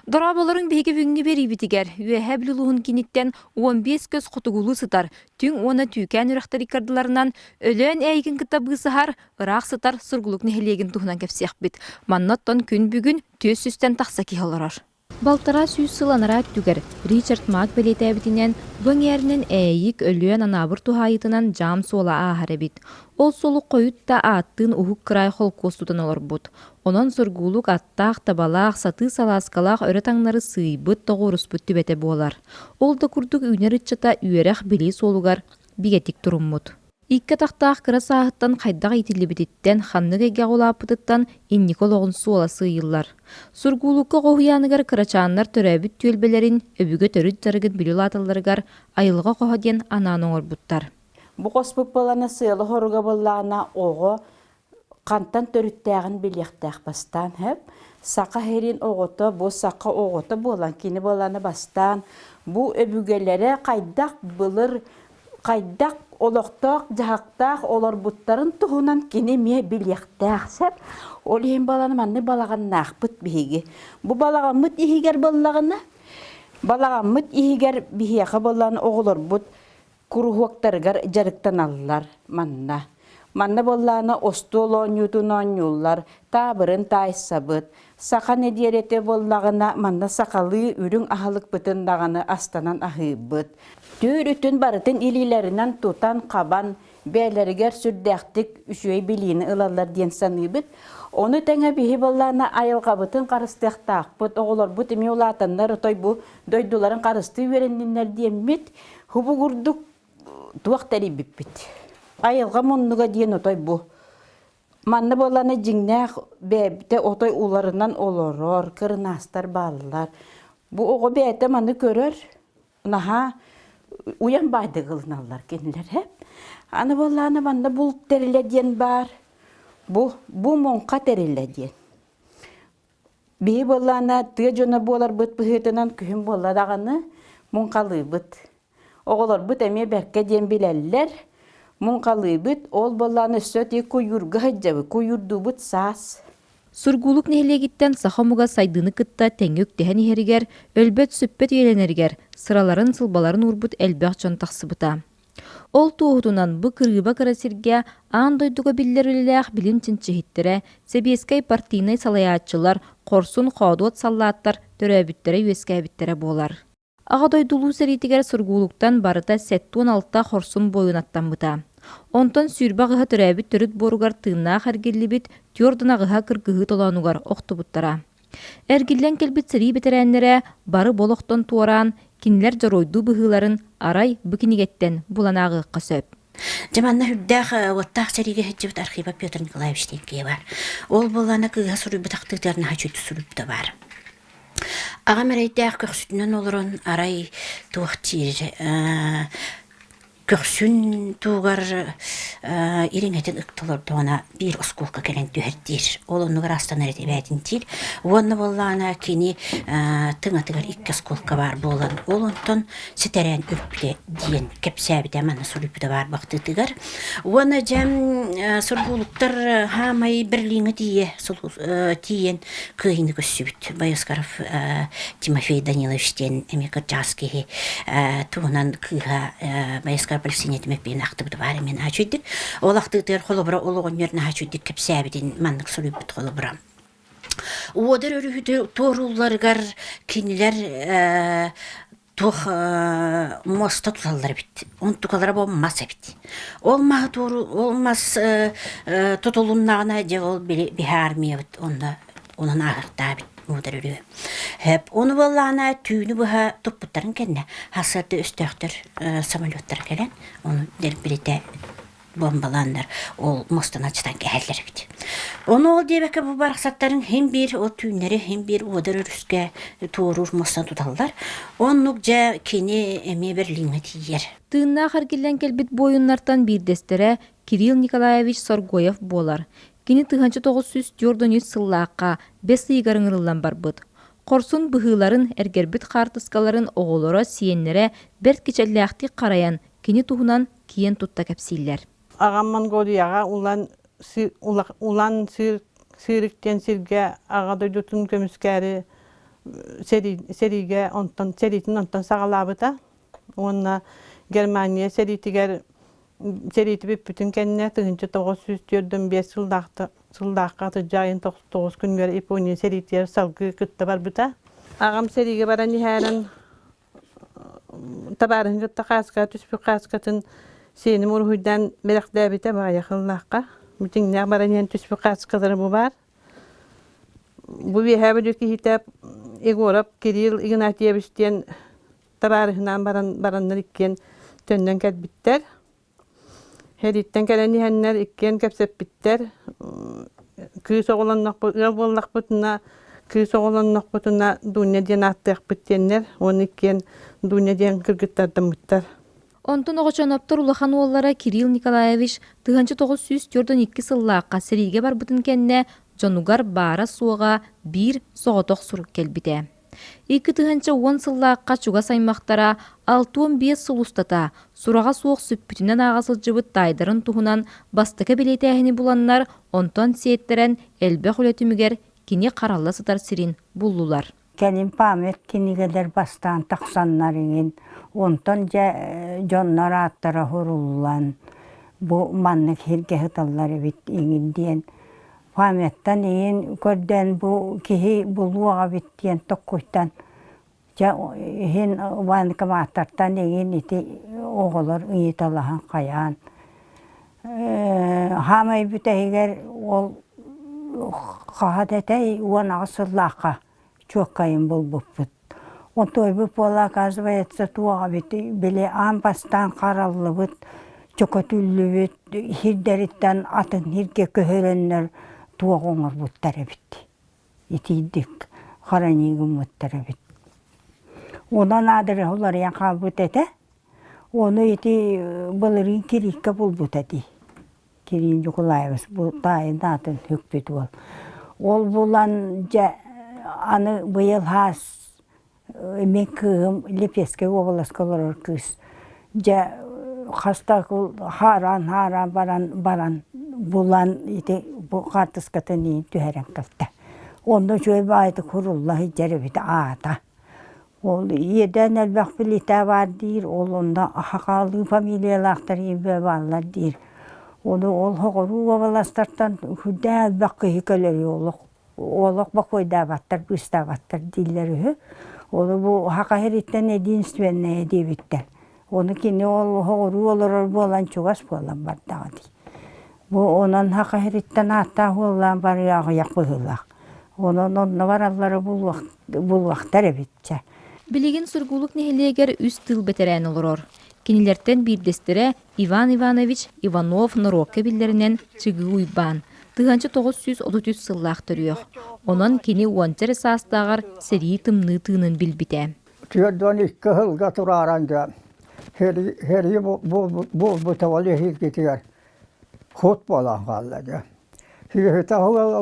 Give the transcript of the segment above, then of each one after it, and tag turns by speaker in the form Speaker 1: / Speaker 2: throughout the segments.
Speaker 1: Дорооболоруҥ биһиги бүгүҥҥү биэриибитигэр Үөһээ Бүлүү улууһун кииниттэн 15 көс хотугулуу сытар Түҥ уонна Түүкээн үрэхтэр иккардыларынан Өлөөн Ээйигин кытта быысаһар, ыраах сытар Сургулук нэһилиэгин туһунан кэпсиэхпит. Манна оттон күн бүгүн 400-тэн тахса киһи олорор. Балтараа сүүс сыл анараа өттүгэр Ричард Мак бэлиэтээбитинэн, бу эҥээринэн Ээйик, Өлөөн, Анаабыр туһаайыытынан дьаам суола ааһар эбит. Ол суолу хойут да ааттыын Уһук Кыраай холкуос тутан олорбут. Онон Сургуулук аттаах, табалаах, сатыы салааскалаах өрө-таҥнары сыыйбыт, тоҕуоруспут түбэтэ буолар. Ол да курдук үүнэр ыччата үөрэх-билии суолугар бигэтик туруммут. Икки атахтаах кыра сааһыттан хайдах иитиллибититтэн, ханнык эйгэҕэ улааппытыттан инники олоҕун суола сыыйыллар. Сургуулукка оҕо уһуйааныгар кырачааннар төрөөбүт түөлбэлэрин, өбүгэ төрүт дьарыгын билэ улааталларыгар айылҕа хоһо диэн анаан оҥорбуттар.
Speaker 2: Бу хоспут буолана сыала-соруга буоллаҕына оҕо хантан төрүттээҕин билиэхтээх бастаан сөп. Саха сирин оҕото бу саха оҕото буолан кини буолана бастаан бу өбүгэлэрэ хайдах былыр хайдах олохтоох-дьаһахтаах олорбуттарын туһунан кини эмиэ билиэхтээх сөп. Ол иһин баланы маннык балаҕаннаахпыт биһиги. Бу балаҕаммыт иһигэр буоллаҕына, балаҕаммыт иһигэр биһиэхэ буолан оҕолорбут куруһуоктарыгар дьарыктаналлар манна. Манна буоллаҕына остуол оонньуутун оонньууллар, таабырын таайсабыт. Саха нэдиэлэтэ буоллаҕына манна сахалыы үрүҥ аһылыкпытын даҕаны астанан аһыыбыт. Түүр үтүн барытын илиилэринэн тутан-хабан, бэйэлэригэр сүрдээхтик үчүгэй билиини ылаллар диэн саныыбыт. Ону тэҥэ биһи буоллаҕына айылҕабытын харыстыахтаахпыт, оҕолорбут эмиэ улаатаннар отой бу дойдуларын харыстыы үөрэнниннэр диэммит, хубугурдук туох тэрийбиппит. Айылҕа муннуга диэн отой бу. Манна буоллаҕына дьиҥнээх бэйэбитэ отой уларынан олорор, кырынаастар бааллар. Бу оҕо бэйэтэ маны көрөр, наһаа уйан баайдык ылыналлар кинилэр һэ. Аны буоллаҕына манна булт тэрилэ диэн баар. Бу бу муҥха тэрилэ диэн. Биһи буоллаҕына тыа дьоно буоларбыт быһыытынан күһүн буолла даҕаны муҥхалыыбыт. Оҕолорбут эмиэ бэркэ диэн билэллэр. Муҥхалыыбыт, ол буоллаҕына өссө ити куйуурга сылдьабыт, куйуурдуубут саас.
Speaker 1: Сургуулук нэһилиэгиттэн саха омуга сайдыыны кытта тэҥҥэ үктэһэн иһэригэр, өлбөт-сүппэт үйэлэнэригэр сыраларын-сылбаларын уурбут элбэх дьон тахсыбыта. Ол туоһутунан бу кырыыба кыра сиргэ аан дойдуга биллэр үлэлээх билим чинчиһиттэрэ, сэбиэскэй партийнай салайааччылар, хорсун-хоодуот саллааттар төрөөбүттэрэ-үөскээбиттэрэ буолар. Аҕа дойду Улуу сэриитигэр Сургуулуктан барыта 76 хорсун буойун аттаммыта. Онтон 28-һа төрөөбүт төрүт буоругар тыыннаах эргиллибит, 48-һа кыргыһыы толоонугар охтубуттара. Эргиллэн кэлбит сэрии бэтэрээннэрэ бары бу олохтон туораан, кинилэр дьоруойдуу быһыыларын арай бу кинигэттэн булан ааҕыахха сөп.
Speaker 3: Дьэ манна үрдээх уоттаах сэриигэ сылдьыбыт Архипов Петр Николаевич диэн киһи баар. Ол буоллаҕына кыыһа суруйбут ахтыытыгар наһаа үчүгэй суруйбута баар. Аҕам эрэйдээх көхсүтүнэн олорон арай туох диир көхсүн туугар ириҥэтин ыкта олордоҕуна биир оскуолка кэлэн түһэр диир. Ол оннугар астанар этэ эбээтин диир. Уонна буоллаҕына кини тыҥатыгар икки оскуолка баар буолан ол онтон ситэрэн өлбүтэ диэн кэпсээбитэ манна суруйбута баар бахтыытыгар. Уонна дьэ сургуулуктар хаамай Берлиҥҥэ тиийэ тиийэн кыайыыны көрсүбүт Боескаров Тимофей Данилович диэн эмиэ кырдьаҕас киһи туһунан кыыһа Боескаров Алексей Тимофеевна ахтыбыта баар эмиэ наһаа үчүгдүк. Ол ахтыытыгар холобура ол оҕонньор наһаа үчүгдүк кэпсээбитин маннык суруйбут холобура. Уодар өрүһү туоруулларыгар кинилэр туох муоста туталлар эбит. Онтукалара бу мас эбит. Ол маһы туору ол мас тутулуннаҕына дьэ ол били биһи армиябыт онно онон ааһыртаабыт муудар өрүө. Хөп ону буоллаҕына түүнү быһа туппуттарын кэннэ хасыарда өстөөхтөр самолеттар кэлэн ону дэлбиритэ бомбалааннар ол муостаны ачытан кэһэллэр эбит. Ону ол диэбэккэ бу барахсаттарын хин биир ол түүннэри хин биир уодар өрүскэ туоруур муостаны туталлар. Оннук дьэ кини эмиэ Берлиҥҥэ тиийэр.
Speaker 1: Тыыннаах эргиллэн кэлбит буойуннартан биирдэстэрэ Кирилл Николаевич Соргоев буолар. Кини 1943 сыллаахха бэс ыйыгар ыҥырыллан барбыт. Хорсун быһыыларын, эргэрбит хаартыскаларын оҕолоро, сиэннэрэ бэрт кичэллээхтик харайан, кини туһунан киэн тутта кэпсииллэр.
Speaker 4: Аҕам Монголияҕа улан улан сыыр сыырык диэн сиргэ аҕа дойдутун көмүскээри Сэриигэ онтон сэриитин онтон саҕалаабыта уонна Германия сэриитигэр сэриити бүппүтүн кэннэ 1945 сыллаахха атырдьах 9 күнүгэр Япония сэриитигэр салгыы кытта барбыта. Аҕам сэриигэ баран иһээрин табаарыһын кытта хааска түспүт хааскатын сиэним уруһуйдаан бэлэхтээбитэ баайа сыллаахха. Бүтүҥнээх баран иһэн түспүт хааскалара бу баар. Бу үөһээ Бүлүү киһитэ Егоров Кирилл Игнатьевич диэн табаарыһынаан баран бараннар иккиэн төннөн кэлбиттэр. Сэрииттэн кэлэн иһэннэр иккиэн кэпсэппиттэр. Кыыс оҕолоннохпут, ыал буоллахпытына, кыыс оҕолоннохпутуна Дуня диэн ааттыахпыт диэннэр уонна иккиэн Дуня диэн кыргыттардаммыттар.
Speaker 1: Онтон оҕочооноптор улахан уоллара Кирилл Николаевич 1942 сыллаахха сэриигэ барбытын кэннэ дьонугар баара-суоҕа биир соҕотох сурук кэлбитэ. 2010 сыллаахха чугас аймахтара 65 сыл устата сураҕа суох сүппүтүнэн ааҕа сылдьыбыт таайдарын туһунан бастакы бэлиэтээһини буланнар, онтон сиэттэрэн элбэх үлэ түмүгэр кини харалла сытар сирин буллулар.
Speaker 5: Кэлин память кинигэлэр бастаан тахсаннар иҥин, онтон дьэ дьоннор ааттара суруллан бу маннык сиргэ сыталлар эбит иҥин диэн памяттан иҥин көрдөөн бу киһи булуох эбит диэн токкуйтан дьэ иһин военкоматтартан иҥин ити оҕолор ыйыталаһан хайаан хаамай бүтэһигэр ол хаһа этэй 18 сыллаахха чуоккайын булбуппут. Отойбут буола оказывается туох эбит били аан бастаан хараллыбыт, чөкөтүллүбүт сирдэриттэн атын сиргэ көһөрөннөр туох оҥорбуттар эбит. Итийдик хоронии гыммыттар эбит. Онон аадырыһа уларыйан хаалбыт этэ. Ону ити былырыын Кирииккэ булбута дии. Кирилл Ньукулаевич бу таайын аатын сүкпүт уол. Ол булан дьэ аны быйыл хаас мин кыыһым Липецкэй уобаласка олорор кыыс дьэ хаста хаарaan-хаарaan баран баран булан ити бу хаартыскатын иин түһэрэн кэлтэ. Онно үчүгэй баайытык сурулла сылдьар эбит аата. Ол иэдээн элбэх билиитэ баар диир, ол онно хахаалыы фамилиялаахтар иэбэ бааллар диир. Ону ол соҕуруу уобаластартан сүрдээх элбэх киһи кэлэр олох олох бокуойдаабаттар, быыстаабаттар дииллэр үһү. Ону бу Саха сириттэн единственное диэбиттэр. Ону кини ол соҕуруу олорор буолан чугас буолан бардаҕа дии. Бу онон Саха сириттэн ааттаах уоллаан барыа аҕыйах быһыылаах. Онон онно бараллара булуохтар эбит чэ.
Speaker 1: Билигин Сургуулук нэһилиэгэр үс тыыл бэтэрээн олорор. Кинилэртэн биирдэстэрэ Иван Иванович Иванов норуокка биллэринэн Чыгыы Уйбаан, 1933 сыллаах төрүөх. Онон кини уонча эрэ саастааҕар сэрии тымныы тыынын билбитэ.
Speaker 6: 42 сылга турааран дьэ сэрии буолбута ол эһиилгитигэр хут буолан хаалла дьэ. Сүөһүтэ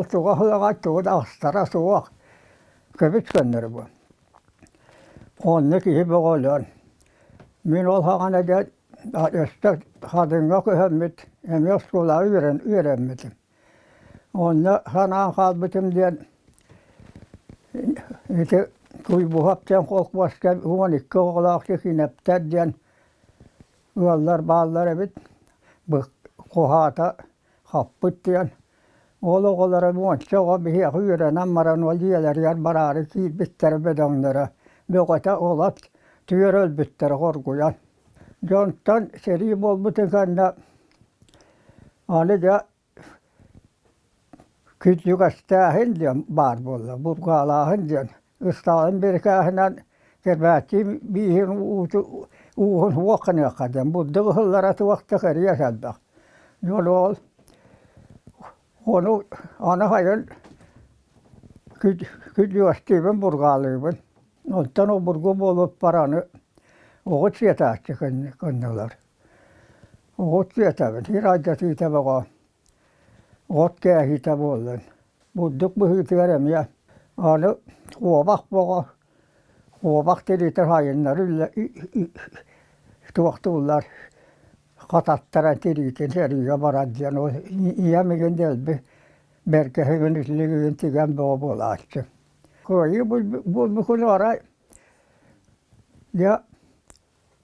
Speaker 6: туга суоҕа тугу да астара суох көбүс көннөрү бу. Онно киһи бөҕөлөөн. Мин ол саҕана дьэ өстө Хадыҥҥа көһөммүт эмиэ оскуолаҕа үөрэммитим. Онно санаан хаалбытым диэн ити Куйбуһап диэн холкуоска 12 оҕолоох Тихиинэптэр диэн ыаллар бааллар эбит. Куһаата хаппыт диэн. Ол оҕолоро уонча оҕо биһиэхэ үөрэнэн баран ол дьиэлэригэр бараары киирбиттэрэ бөдөҥнөрө бөҕөтө олот түөрэ өлбүттэрэ хоргуйан. Дьонтон сэрии буолбутун кэннэ аны дьэ күллүгэстээһин диэн баар буолла, бургаалааһын диэн. Ыстаалын бирикээһинэн кэрбээччи бииһин ууһун уох гыныахха диэн бурдук ыһыллара туох да кэрийэ элбэх. Дьон ол ону аны сайын күллүгэстиибин бургаалыыбын. Онтон обургу буолбуппар аны оҕус сиэтээччи гыннылар. Оҕус сиэтэбин, сир алдьатыыта бөҕө, от кээһиитэ буоллун. Бурдук быһыытыгар эмиэ аны куобах бөҕө, куобах тириитэ сайыннары туохтууллар, хататтара тириитин сэриигэ барар диэн ол ийэм игин дэлби бэргэһигин, итилигин тигэн бөҕө буолааччы. Кыайыы буолбукуну арай дьэ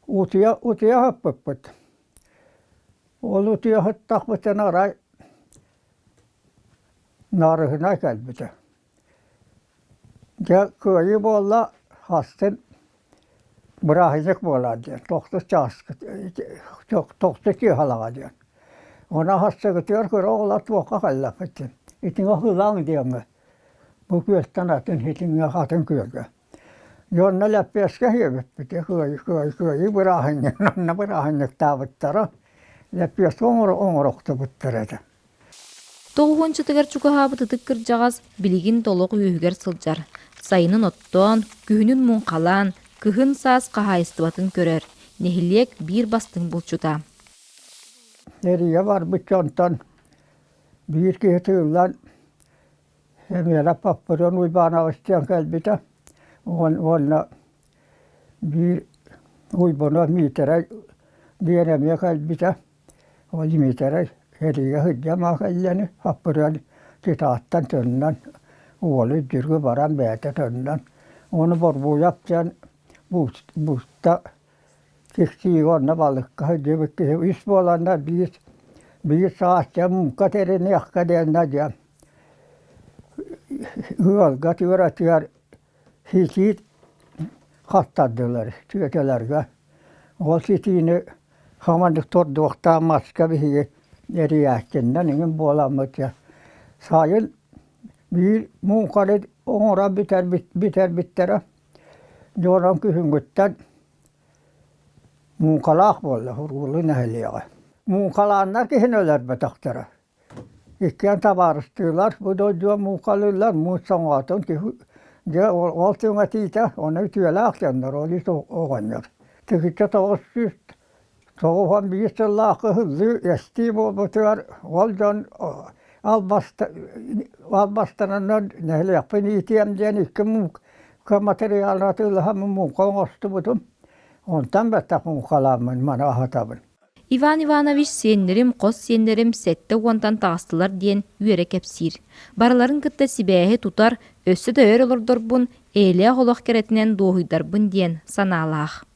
Speaker 6: утуйа утуйа сыппыппыт. Ол утуйа сыттахпытына арай наарыһына кэлбитэ. Дьэ кыайыы буолла хастын бырааһынньык буолар диэн тохсус чааска тохсус киэһэлэҕэ диэн. Онон хастыгытыгар кыра оҕолор туохха кэллэххит диэн. Итиҥэ ылаҥ диэҥҥэ бу күөлтэн атын итиҥҥэ атын күөлгэ. Дьонно лэппиэскэ сиэбиппит кыайыы кыайыы кыайыы бырааһынньык онно бырааһынньыктаабыттара лэппиэскэ оҥорохтубуттар этэ.
Speaker 1: Тоҕуһуончатыгар чугаһаабыт ытык кырдьаҕас билигин толох үөһүгэр сылдьар. Сайынын оттоон, күһүнүн муҥхалаан, кыһын саас хаһаайыстыбатын көрөр. Нэһилиэк биир бастыҥ булчута.
Speaker 6: Эрийэ барбыт дьонтон биир киһи тыыллан Эмиэрэ Паппырыан Уйбаанабыс диэн кэлбитэ уонна биир Уйбанов Миитэрэй диэн эмиэ кэлбитэ. Ол Миитэрэй сэриигэ сылдьан кэллэни Паппырыан Титааттан төннөн уолу үрдүргү баран бэйэтэ төннөн ону Борбуйап диэн буста киксиигэ онно балыкка сылдьыбыт киһи үс буоланнар биир биир саас дьэ муҥха тэриниэххэ диэннэ диэн Ыалга түөрэтигэр ситии хаттардылар түөтэлэргэ. Ол ситиини хамандык тордуохтаах маска биһиги эрийээччиннэн иҥин буоламмыт дьэ сайын биир муҥханы оҥорон бүтэрбиттэрэ. Дьонум күһүҥҥүттэн муҥхалаах буолла Сургуулу нэһилиэгэ. Муҥхалааннар киһини өлөрбөтөхтөрө. Иккиэн табаарыстыылар, бу дойдуга муҥхалыыллар, муус соҥоотун киһи дьэ ол түҥэтиитэ, ону үтүөлээх дьоннор, ол ис оҕонньор. 1991 сыллаах ыһыллыы, эстии буолбутугар ол дьон албастананнар нэһилиэкпин иитиэм диэн икки муҥха матырыйаалын атыылаһан муҥха оҥостубутум. Онтон бэттэх муҥхалааммын маны аһатабын.
Speaker 1: Иван Иванович сиэннэрим, хос сиэннэрим 70-тан таҕыстылар диэн үөрэ кэпсиир. Барыларын кытта сибээһи тутар, өссө да өр олордорбун, эйэлээх олох кэрэтинэн дуоһуйдарбын диэн санаалаах.